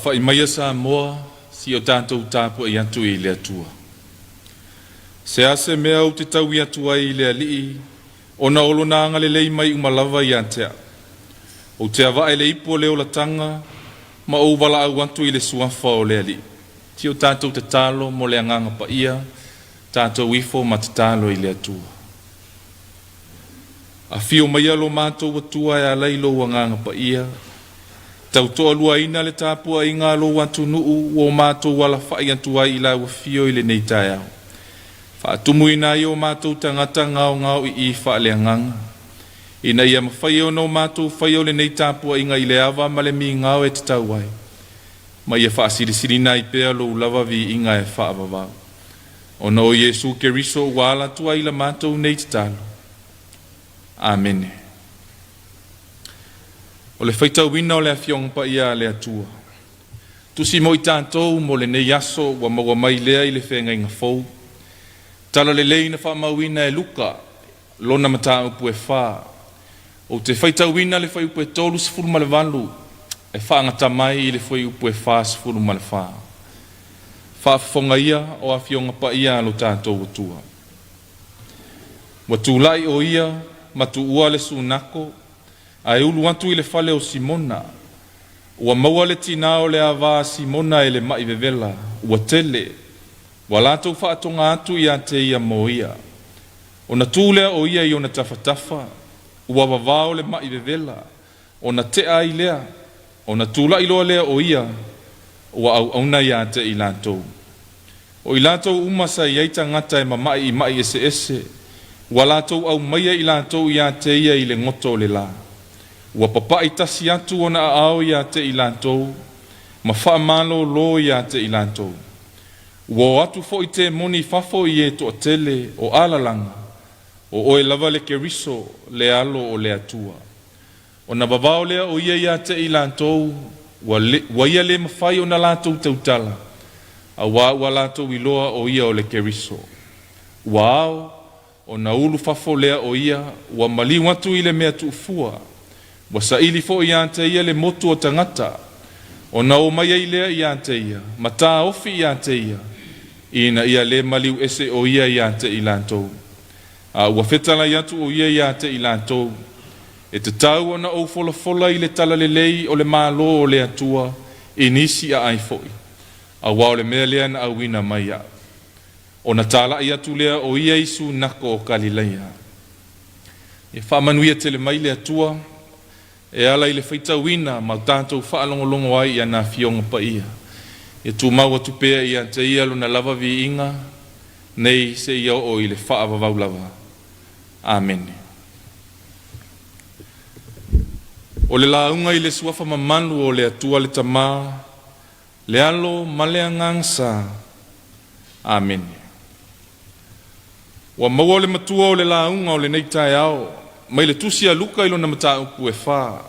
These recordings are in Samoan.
Faafa'i maia Samoa, si o tatou tapuai atu i le Atua. Se a se mea ou te taui atu ai i le Alii, ona o lona agalelei mai uma lava ia te a'u. Ou te avae le ipu o le olataga, ma ou valaau atu i le suafa o le Alii. Si o tatou tatalo mo le agaga paia, tatou ifo ma tatalo i le Atua. Afio maia lo matou Atua e ala i lou agaga paia, tautoaluaina le tapuaiga a lou atunuu ua o matou alafa'i atu ai i lau afio i lenei taeao. Faatumuina ai o matou tagata gaogaoi'i faaleagaga, ina ia mafai ona o matou faia o lenei tapuaiga i le ava ma le migao e tatau ai, ma ia faasilisilina ai pea lou lava viiga e faavavau. Ona o Iesu Keriso ua ala atu ai la matou nei tatalo. Amene. O le faitauina o le Afioga Paia a le Atua. Tusi mo i tatou mo lenei aso ua maua mai lea i le Feagaiga Fou. Tala lelei na faamauina e Luka, lona mataupu e fa. Ou te faitauina le fuaiupu e 38 e faagata mai i le fuaiupu e 44. Faafofoga ia o Afioga Paia a lo tatou Atua. Ua tulai o ia ma tuua le sunako ae ulu atu i le fale o Simona. Ua maua le tinā o le ava a Simona e le ma'i vevela, ua tele, ua latou faatoga atu iā te ia mo ia. Ona tu lea o ia i ona tafatafa, ua vavao le ma'i vevela, ona te'a ai lea, ona tula'i loa lea o ia, ua auauna iā te i latou. O i latou uma sa i ai tagata e mama'i i ma'i eseese, ua latou aumaia i latou iā te ia i le goto o le lā. Ua papa'i tasi atu ona aao iā te i latou, ma faamalōlō iā te i latou. Ua o atu fo'i temoni i fafo i e toatele o alalaga, o oe lava le Keriso, le Alo o le Atua. Ona vavao lea o ia iā te i latou, ua, le, ua ia le mafai ona latou tautala, auā ua latou iloa o ia o le Keriso. Ua ao, ona ulu fafo lea o ia, ua maliu atu i le mea tuufua, ua saili foi iā te ia le motu o tagata, ona o mai ai lea iā te ia, ma taofi iā te ia, ina ia le maliu ese o ia iā te i latou. A ua fetalai atu o ia iā te i latou, e tatau ona ou folafola i le talalelei o le Malo o le Atua i nisi aai fo'i, auā o le mea lea na auina mai a'u. Ona tala'i atu lea o ia i sunako o Kalilaia. Ia faamanuia tele mai le Atua e ala i le faitauina ma tatou faalogologo ai i ana Afioga Paia. Ia tumau atu pea ia te ia lona lava viiga nei seia oo i le faavavau lava. Amene. O le lauga i le suafa mamalu o le Atua le Tamā, le Alo ma le Agaga Sa. Amene. Ua maua le matua o le lauga o lenei taeao mai le tusi a Luka i lona mataupu e fa.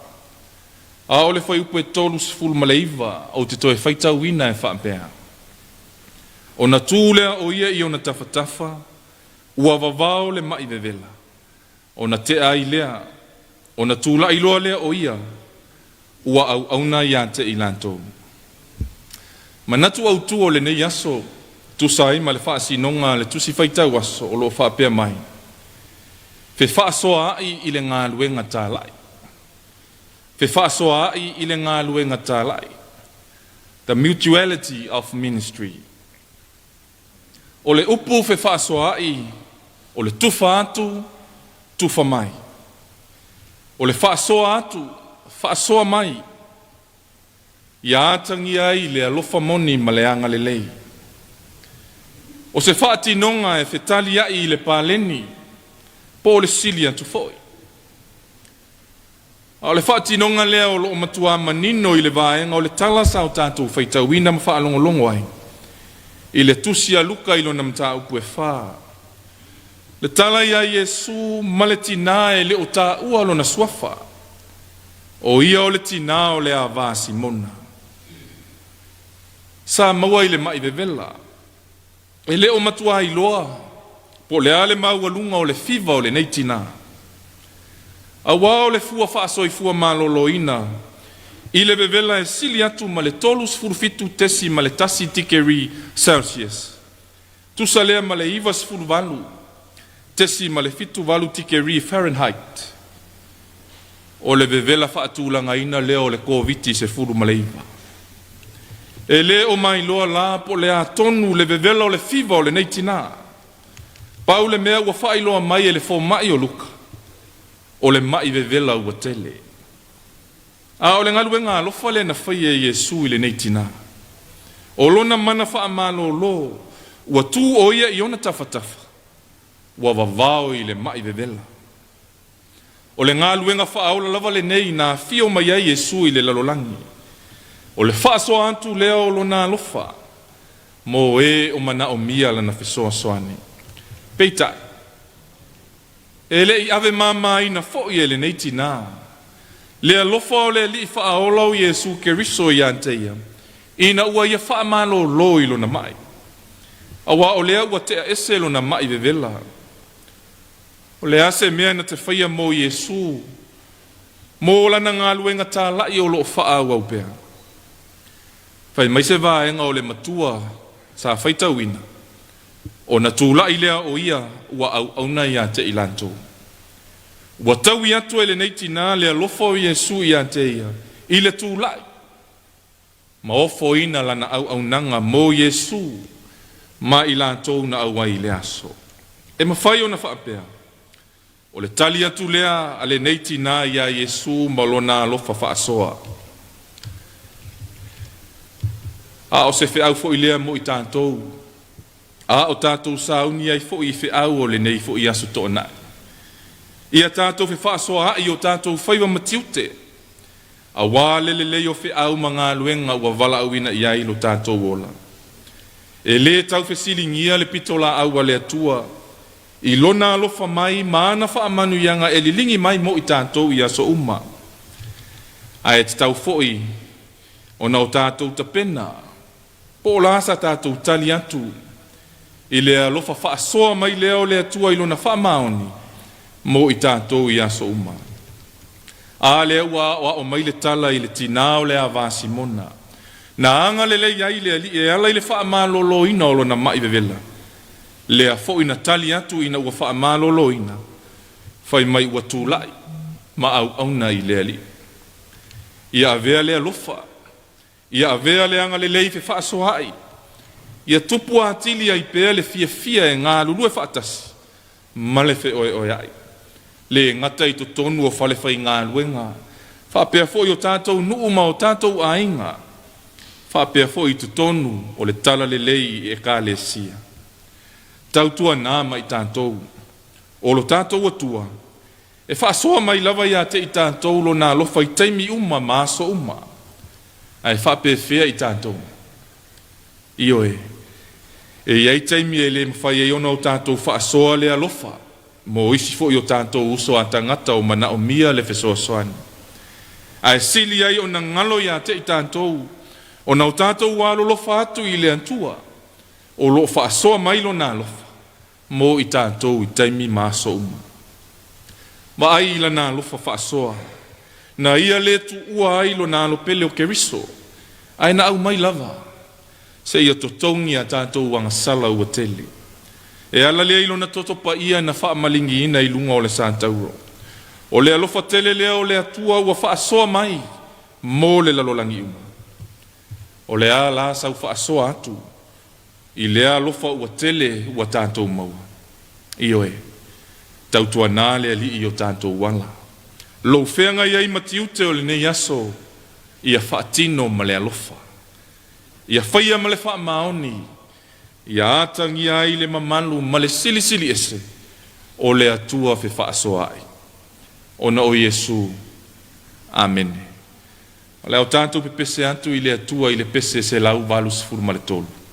A o le fuaiupu e 39 ou te toe faitauina e faapea. Ona tu lea o ia i ona tafatafa, ua vavao le ma'i vevela. Ona te'a ai lea, ona tula'i loa lea o ia, ua auauna iā te i latou. Manatu autū o lenei aso, tusa ai ma le faasinoga a le Tusi Faitau Aso o lo o faapea mai, Fefaasoaa'i i le galuega tala'i. Fefaasoaa'i i le galuega tala'i. The mutuality of ministry. O le upu fefaasoaa'i, o le tufa atu, tufa mai. O le faasoa atu, faasoa mai. Ia atagia ai le alofa moni ma le agalelei. O se faatinoga e fetaliai i le paleni, po o le sili atu foi. A o le faatinoga lea o lo o matuā manino i le vaega o le tala sa o tatou faitauina ma faalogologo ai i le tusi a Luka i lona mataupu e fa. Le tala iā Iesu ma le tinā e le o taua lona suafa, o ia o le tinā o le ava a Simona. Sa maua i le ma'i vevela. E le o matuā iloa po o le a le maualuga o le fiva o lenei tinā. Auā o le fua faasoifua maloloina I le vevela e sili atu ma le 37.1 tikeri Celsius, tusa lea ma le 98.78 tikeri Fahrenheit. O le vevela faatulagaina lea o le Koviti-19. E le o mailoa la po o le a tonu le vevela o le fiva o lenei tinā. Pau le mea ua faailoa mai e le fomai o Luka, o le mai vevela ua tele. A o le galuega alofa lea na faia e Iesu i lenei tinā. O lona mana faamalōlō, ua tu o ia i ona tafatafa, ua vavao i le mai vevela. O le galuega faaola lava lenei na afio mai ai Iesu i le lalolagi. O le faasoa atu lea o lona alofa mo e o manaomia lana fesoasoani. Peitai, e le i ave mamaina foi e lenei tinā le alofa o le Alii Faaola o Iesu Keriso ia te ia, ina ua ia faamalōlō i lona mai, auā o lea ua tea ese lona mai vevela. O le a se mea na te faia mo Iesu, mo lana galuega tāla'i o lo o faaauau pea? Fai mai se vaega o le matua sa faitauina, ona tulai lea o ia ua auauna ia te i latou. Ua taui atu e lenei tinā le alofa o Iesu ia te ia i le tulai ma ofoina lana auaunaga mo Iesu ma i latou na auai i le aso. E mafai ona faapea, o le tali atu lea a lenei tinā iā Iesu ma lona alofa faasoa. A o se feau foi lea mo i tatou, a o tatou sauni ai foi i feau o lenei foi aso Toonai. Ia tatou fefaasoaa'i i o tatou faiva ma tiute, auā le lelei o feau ma galuega ua valaauina i ai lo tatou ola. E lē taufesiligia le pitolaau a le Atua i Lona alofa mai ma ana faamanuiaga e liligi mai mo i tatou i aso uma. Ae tatau foi ona o tatou tapena po o le a sa tatou tali atu i le alofa faasoa mai lea o le Atua i Lona faamaoni mo i tatou i aso uma. A lea ua aoao mai le tala i le tinā o le ava a Simona, na agalelei ai le Alii e ala i le faamalōlōina o lona mai vevela, lea foi na tali atu ina ua faamalōlōina, fai mai ua tulai ma auauna i le Alii. Ia avea le alofa, ia avea le agalelei fefaasoaa'i, ia tupu atili ai pea le fiafia e galulue faatasi ma le feoeoea'i, le gata i totonu o falefaigaluega, faapea foi o tatou nuu ma o tatou aiga, faapea foi i totonu o le talalelei i Ekalesia. Tautuanā ma i tatou, o lo tatou Atua, e faasoa mai lava ia te i tatou Lona alofa i taimi uma ma aso uma. Ae faapefea i tatou? Ioe, e i ai taimi e le mafai ai ona o tatou faasoa le alofa mo isi foi o tatou uso a tagata o manaomia le fesoasoani. Ae sili ai ona galo ia te i tatou ona o tatou alolofa atu i le Atua o lo o faasoa mai Lona alofa mo i tatou i taimi ma aso uma. Vaai i Lana alofa faasoa, na Ia lē tuua ai Lona Alo pele o Keriso, ae na aumai lava, seia totogi a tatou agasala ua tele. E ala lea i Lona toto paia na faamaligiina i luga o le satauro. O le alofa tele lea o le Atua ua faasoa mai mo le lalolagi uma. O le a la sau faasoa atu i lea alofa ua tele ua tatou maua? Ioe, tautuanā le Alii i o tatou ala. Lou feagai ai ma tiute o lenei aso, ia faatino ma le alofa. Ia faia ma le faamaoni, ia atagia ai le mamalu ma le silisili ese o le Atua fefaasoaa'i. Ona o Iesu. Amene. O le a o tatou pepese atu i le Atua i le pese 183.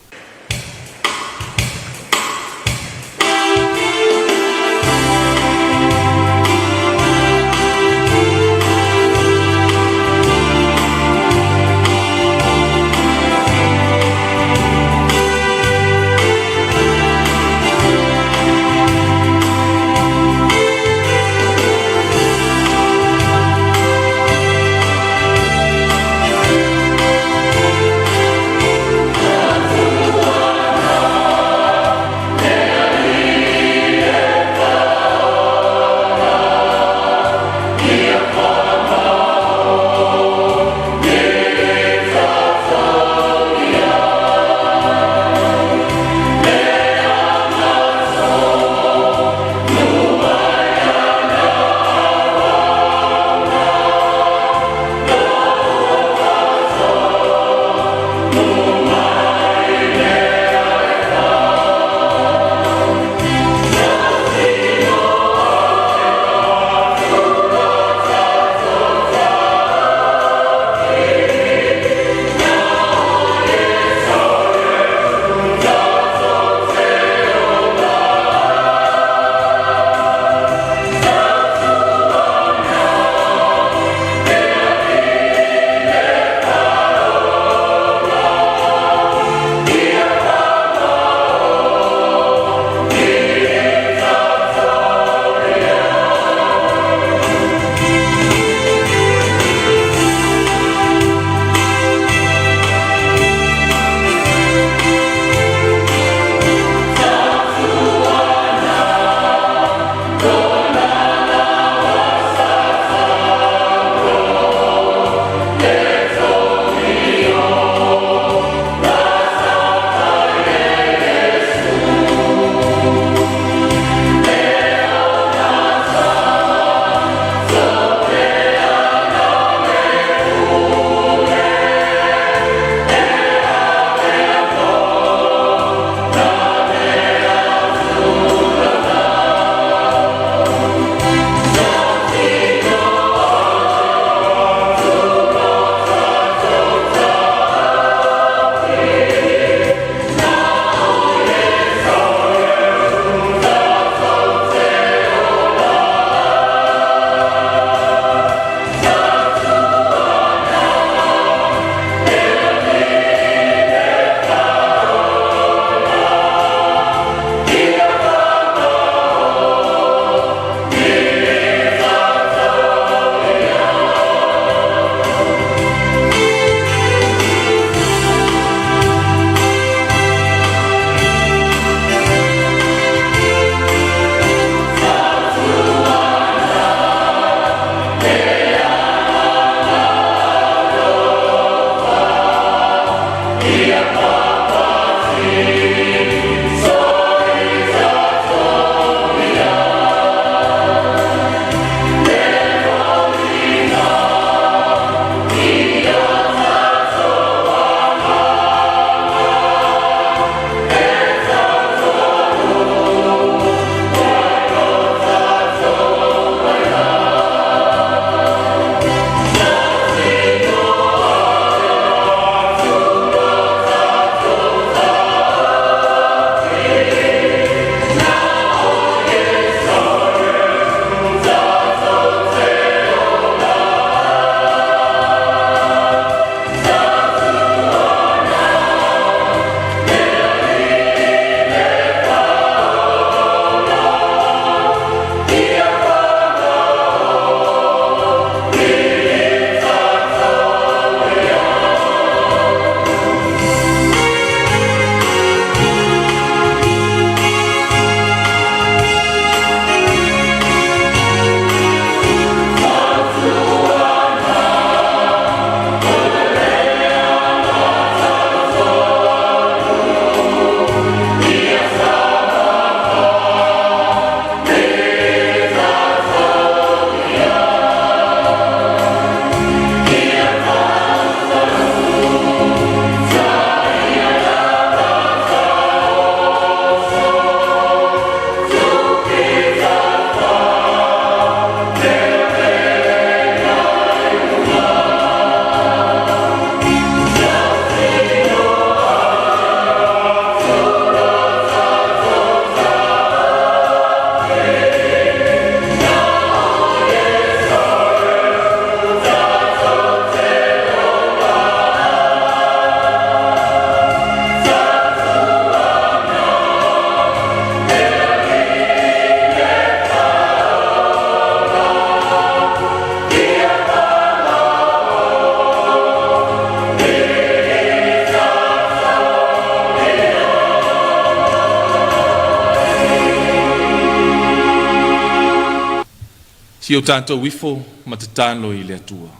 Si o tatou ifo ma tatalo i le Atua.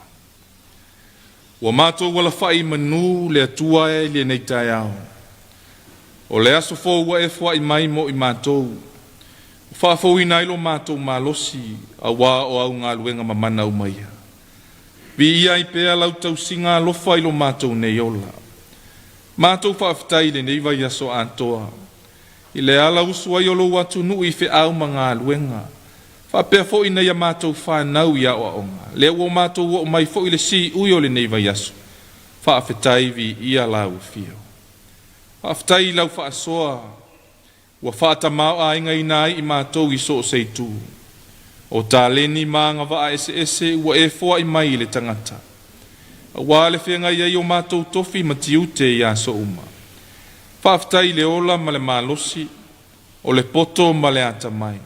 Ua matou alafai i manu le Atua e i lenei taeao. O le aso fou ua e foai mai mo i matou. Ua faafouina ai lo matou malosi, auā o au galuega mamana uma ia. Viia ai pea lau tausiga alofa i lo matou nei ola. Matou faafetai i lenei vaiaso atoa, i le ala usu ai o lou atunuu i feau ma galuega, faapea foi nai a matou fanau i aoaoga, lea ua matou oo mai foi i le siui o lenei vaiaso. Faafetai viia lau afio. Faafetai i lau faasoa ua faatamaoaigaina ai i matou i so o se itu. O taleni ma agavaa eseese ua e foai mai i le tagata, auā le feagai ai o matou tofi ma tiute i aso uma. Faafetai i le ola ma le malosi, o le poto ma le atamai.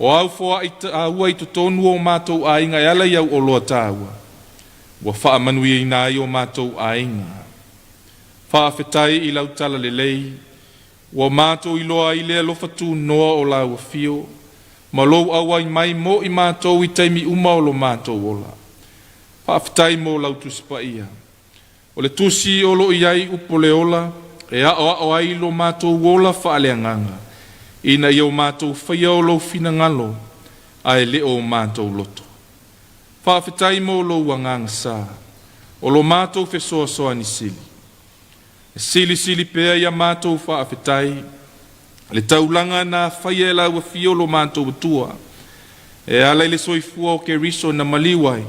O au foai taua i totonu o matou aiga e ala i au oloa taua, ua faamanuiaina ai o matou aiga. Faafetai i lau talalelei, ua matou iloa ai le alofa tunoa o lau afio, ma lou auai mai mo i matou i taimi uma o lo matou ola. Faafetai mo lau Tusi Paia. O le tusi o lo o i ai upu o le ola, e aoao ai lo matou ola faaleagaga, ina ia o matou faia o lou finagalo, ae le o matou loto. Faafetai mo lou agaga sa, o lo matou fesoasoani sili. E silisili pea ia matou faafetai, le taulaga na faia e lau afio lo matou Atua, e ala i le soifua o Keriso na maliu ai,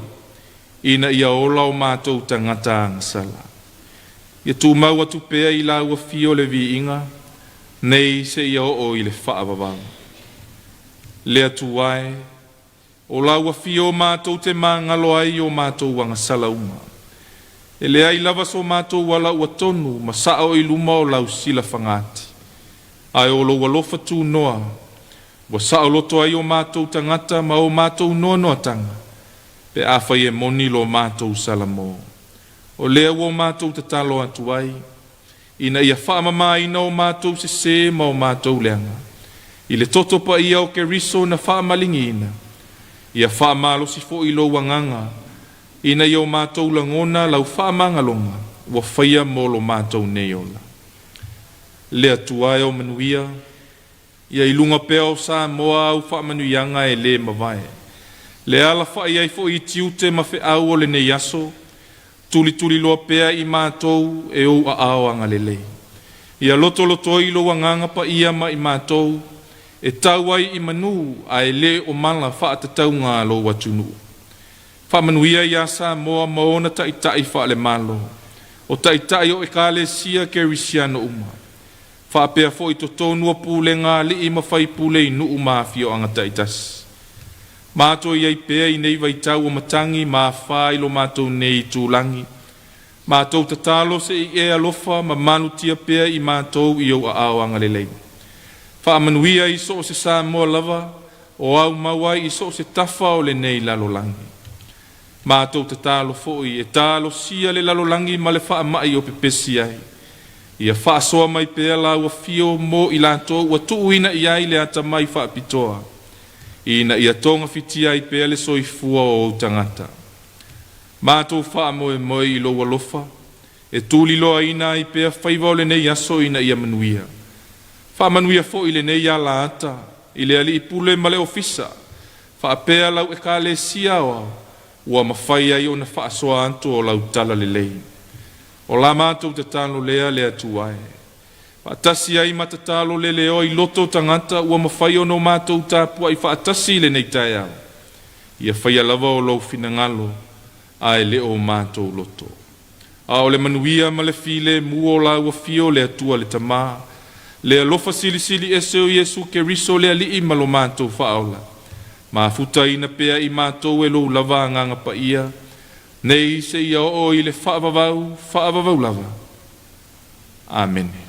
ina ia ola o matou tagata agasala. Ia tumau atu pea i lau afio le viiga, nei seia oo i le faavavau. Le Atua e, o lau afio matou te magalo ai o matou agasala uma. E leai lava so matou ala ua tonu ma sao i luma o lau silafagaati. Ae o lou alofa tunoa, ua saoloto ai o matou tagata ma o matou noanoataga, pe afai e moni lo matou salamo. O lea ua o matou tatalo atu ai, ina ia faamamaina o matou sesē ma o matou leaga, i le toto paia o Keriso na faamaligiina, ia faamalosi foi lou agaga, ina ia o matou lagona lau faamagaloga ua faia mo lo matou nei ola. Le Atua e o manuia, ia i luga pea o Samoa au faamanuiaga e le mavae. Le alafai ai foi i tiute ma feau o lenei aso, tulituliloa pea i matou e ou aao agalelei. Ia lotolotoi lou agaga paia ma i matou, e tau ai i manu ae le o mala faatatauga a lou atunuu. Faamanuia iā Samoa ma ona taitai faalemalo, o taitai o ekalesia kerisiano uma, faapea foi totonu o pulega a alii ma faipule i nuu ma afioaga taitasi. Matou i ai pea i nei vaitau o matagi ma afā i lo matou nei itulagi, matou tatalo se i e alofa ma malutia pea i matou i ou aao agalelei. Faamanuia i so o se Samoa lava o aumau ai i so o se tafa o lenei lalolagi. Matou tatalo foi e talosia le lalolagi ma le faamai o pepesi ai. Ia faasoa mai pea lau afio mo i latou ua tuuina i ai le atamai faapitoa, ina ia togafitia ai pea le soifua o ou tagata. Matou faamoemoe i lou alofa, e tuliloaina ai pea faiva o lenei aso ina ia manuia. Faamanuia foi lenei alaata i le alii pule ma le ofisa, faapea lau ekalesia aoao, ua mafai ai ona faasoa atu o lau talalelei. O la matou tatalo lea le Atua e. Faatasi ai ma tatalo leleoa i loto o tagata ua mafai ona o matou tapuai faatasi i lenei taeao. Ia faia lava o lou finagalo, ae le o matou loto. A o le manuia ma le filemu o lau afio le Atua le Tamā, le alofa silisili ese o Iesu Keriso le Alii ma lo matou Faaola, mafutaina pea i matou e lou lava agaga paia, nei seia oo i le faavavau, faavavau lava. Amene.